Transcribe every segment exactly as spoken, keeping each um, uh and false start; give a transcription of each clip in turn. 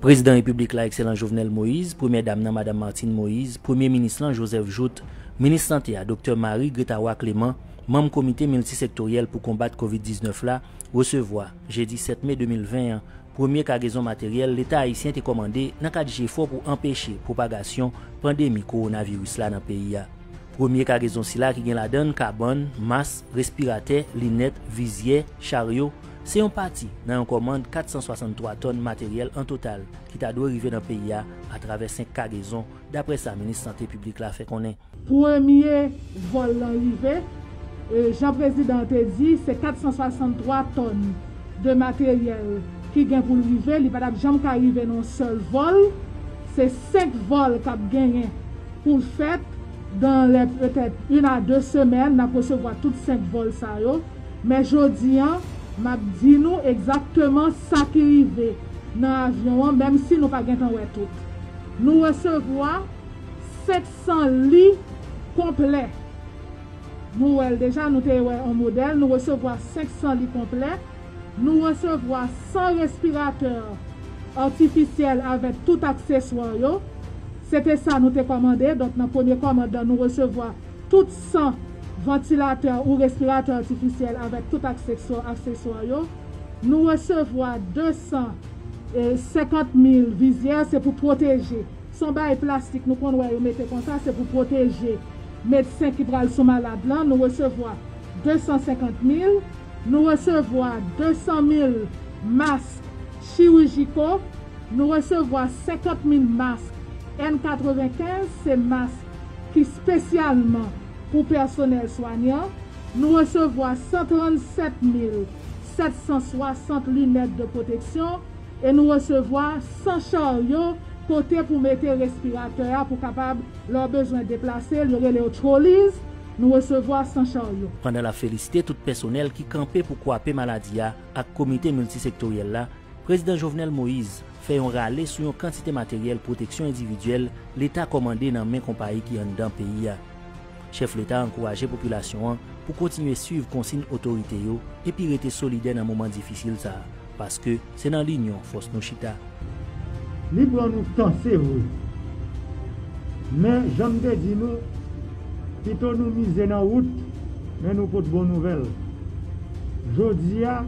Prezidan Repiblik la, Ekselans Jovenel Moïse, Premyè Dam nan, Madanm Martine Moïse, Premye Minis lan, Joseph Jouthe, Minis Sante a, Doktè Marie Gretaroy Clément, manm Komite Miltisektoryèl pou Konbat Kovid diznèf la, resevwa, jedi sèt me de mil ven an, premye kagezon materyèl Leta ayisyen te kòmande nan kad jefò pou anpeche pwopagasyon pandemi kowonaviris la nan peyi a. Premye kagezon sila ki gen ladan l kabann, mas, respiratè, linèt, vizyè, charyo, se yon pati nan yon kòmand kat san swasanntwa tòn materyèl an total ki ta dwe rive nan peyi a atravè senk kagezon, daprè sa Minis Sante Piblik la fè konnen. Premye vòl lan rive, e, jan prezidan an te di, se kat san swasanntwa tòn de materyèl ki gen pou l rive, li pa t ap janm ka rive nan yon sèl vòl. Se senk vòl k ap genyen pou l fèt. Dan lè petèt une à deux semaines, n ap resevwa tout senk vòl sa yo. Men jodi an, m ap di nou egzakteman sa ki rive nan avyon an, menm si nou pa gentan wè tout. Nou resevwa senk san li konplè. Nou wè l deja, nou te wè yon modèl, nou resevwa senk san li konplè. Nou resevwa san respiratè atifisyèl avèk tout akseswa yo. Se te sa nou te kòmande, donk nan premye kòmand lan, nou resevwa tout san vantilatè ou respiratè atifisyèl avèk tout akseswa, akseswa yo. Nou resevwa de san senkant mil vizyè, se pou pwoteje. Se yon bagay plastik nou konn wè yo mete konsa, se pou pwoteje medsen ki pral sou malad lan. Nou resevwa de san senkant mil. Nou resevwa de san mil mask chirijiko. Nou resevwa senkant mil mask N katrevenkenz, se mask ki espesyalman pou pèsonèl swanyan. Nou resevwa san trannsèt mil sèt san swasant linèt de pwoteksyon e nou resevwa san charyo kote pou mete respiratè a pou kapab, lè w bezwen deplase l, yo rele yo trolleys, nou resevwa san charyo. Pandan l ap felisite tout pèsonèl ki kanpe pou kwape maladi a ak Komite Miltisektoryèl la, Prezidan Jovenel Moïse fè yon rale sou yon kantite materyèl pwoteksyon endividyèl Leta kòmande nan men konpayi ki anndan peyi a. Chèf Leta a ankouraje popilasyon an pou kontinye swiv konsiy otorite yo epi rete solidè nan moman difisil sa a, paske se nan linyon fòs nou chita. Li pran nou tan, se vre. Men, jan m te di nou, pito nou mize nan wout, men nou pot bon nouvèl. Jodi a,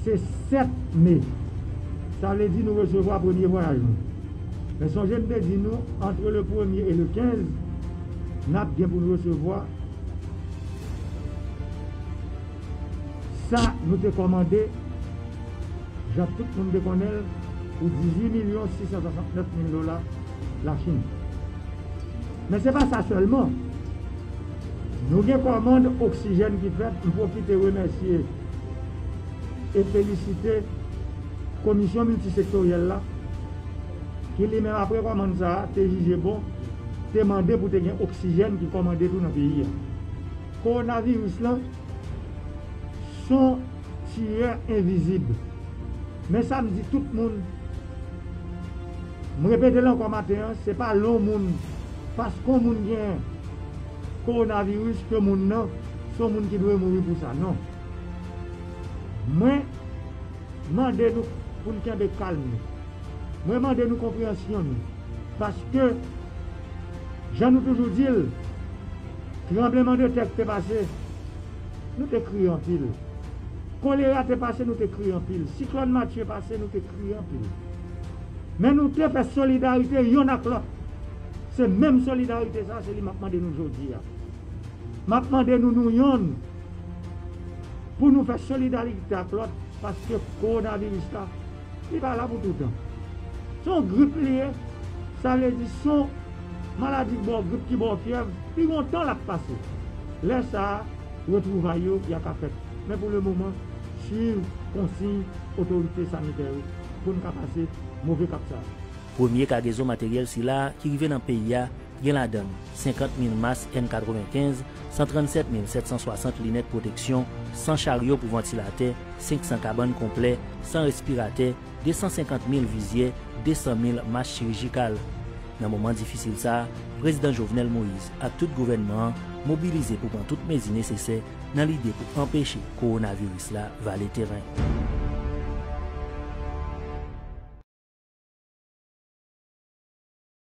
se sèt me. Sa vle di nou resevwa premye vwayaj nou. Men sonje m te di nou, entre le premier et le quinze, n ap gen pou n resevwa sa nou te kòmande, jan tout moun te konnen l, pou dizuit milyon sis san swasantnèf mil dola Lachin. Men se pa sa sèlman. Nou gen kòmand oksijèn ki fèt, m pwofite remèsye e felisite Komisyon Miltisektoryèl la, ki li menm apre kòmand sa a, te jije bon, te mande pou te gen oksijèn ki kòmande tou nan peyi a. Kowonaviris lan, s on tiyè envizib. Men sa m di tout moun, m repete l ankò maten an, se pa lè yon moun, paske yon moun gen kowonaviris ke moun nan, se yon moun ki dwe mouri pou sa, non. Mwen mande nou pou n kenbe kalm nou. Mwen mande nou konpreyansyon nou. Paske, jan nou toujou di l, tranblemanntè k te pase, nou te kriye anpil. Kolera te pase, nou te kriye anpil. Siklòn Matye pase, nou te kriye anpil. Men nou te fè solidarite yonn ak lòt. Se menm solidarite sa, se li m ap mande nou jodi a. M ap mande nou, nou yonn, pou nou fè solidarite ak lòt, paske kowonaviris la, li pa la pou toutan. Se yon grip li ye, sa vle di s on maladi ki ba w grip, ki ba w fyèv, li gen yon tan l ap pase. Lè sa a, retwouvay yo, y a ka fèt. Men pou le moman, swiv konsiy otorite sanitè yo pou n ka pase move kap sa a. Premye kagezon materyèl sila ki rive nan peyi a, gen ladan l senkant mil mas N katrevenkenz, san trannsèt mil sèt san swasant linèt pwoteksyon, san charyo pou vantilatè, senk san kabann konplè, san respiratè, de san senkant mil vizyè, de san mil mas chirijikal. Nan moman difisil sa a, Prezidan Jovenel Moïse ak tout gouvènman an mobilize pou pran tout mezi nesesè nan lide pou anpeche kowonaviris la vale teren.